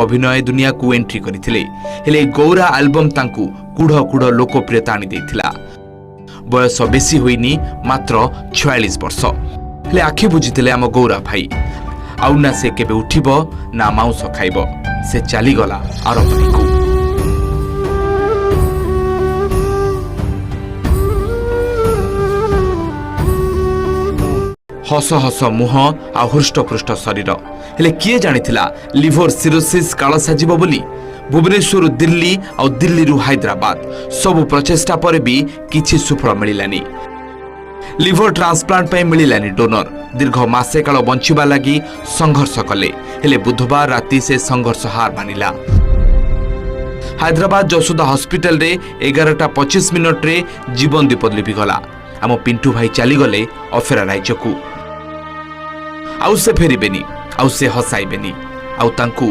ଅଭିନୟ ଦୁନିଆକୁ ଏଣ୍ଟ୍ରି କରିଥିଲେ। ହେଲେ ଗୌରା ଆଲବମ୍ ତାଙ୍କୁ କୁଢ଼ କୁଢ଼ ଲୋକପ୍ରିୟତା ଆଣିଦେଇଥିଲା। ବୟସ ବେଶୀ ହୋଇନି, ମାତ୍ର 46 ବର୍ଷ। ହେଲେ ଆଖି ବୁଜିଥିଲେ ଆମ ଗୌରା ଭାଇ। ଆଉ ନା ସେ କେବେ ଉଠିବ, ନା ମାଉଁସ ଖାଇବ। ସେ ଚାଲିଗଲା ଆରପାରିକୁ। ହସ ହସ ମୁହଁ ଆଉ ହୃଷ୍ଟପୃଷ୍ଟ ଶରୀର। ହେଲେ କିଏ ଜାଣିଥିଲା ଲିଭର ସିରୋସିସ୍ କାଳ ସାଜିବ ବୋଲି? ଭୁବନେଶ୍ୱରରୁ ଦିଲ୍ଲୀ ଆଉ ଦିଲ୍ଲୀରୁ ହାଇଦ୍ରାବାଦ, ସବୁ ପ୍ରଚେଷ୍ଟା ପରେ ବି କିଛି ସୁଫଳ ମିଳିଲାନି। ଲିଭର ଟ୍ରାନ୍ସପ୍ଲାଣ୍ଟ ପାଇଁ ମିଳିଲାନି ଡୋନର। ଦୀର୍ଘ ମାସେ କାଳ ବଞ୍ଚିବା ଲାଗି ସଂଘର୍ଷ କଲେ। ହେଲେ ବୁଧବାର ରାତି ସେ ସଂଘର୍ଷ ହାର ମାନିଲା। ହାଇଦ୍ରାବାଦ ଯଶୋଦା ହସ୍ପିଟାଲରେ 11ଟା 25 ମିନିଟ୍ରେ ଜୀବନ ଦୀପ ଲିଭିଗଲା। ଆମ ପିଣ୍ଟୁ ଭାଇ ଚାଲିଗଲେ ଅଫେରା ରାଜ୍ୟକୁ। ଆଉ ସେ ଫେରିବେନି, ଆଉ ସେ ହସାଇବେନି, ଆଉ ତାଙ୍କୁ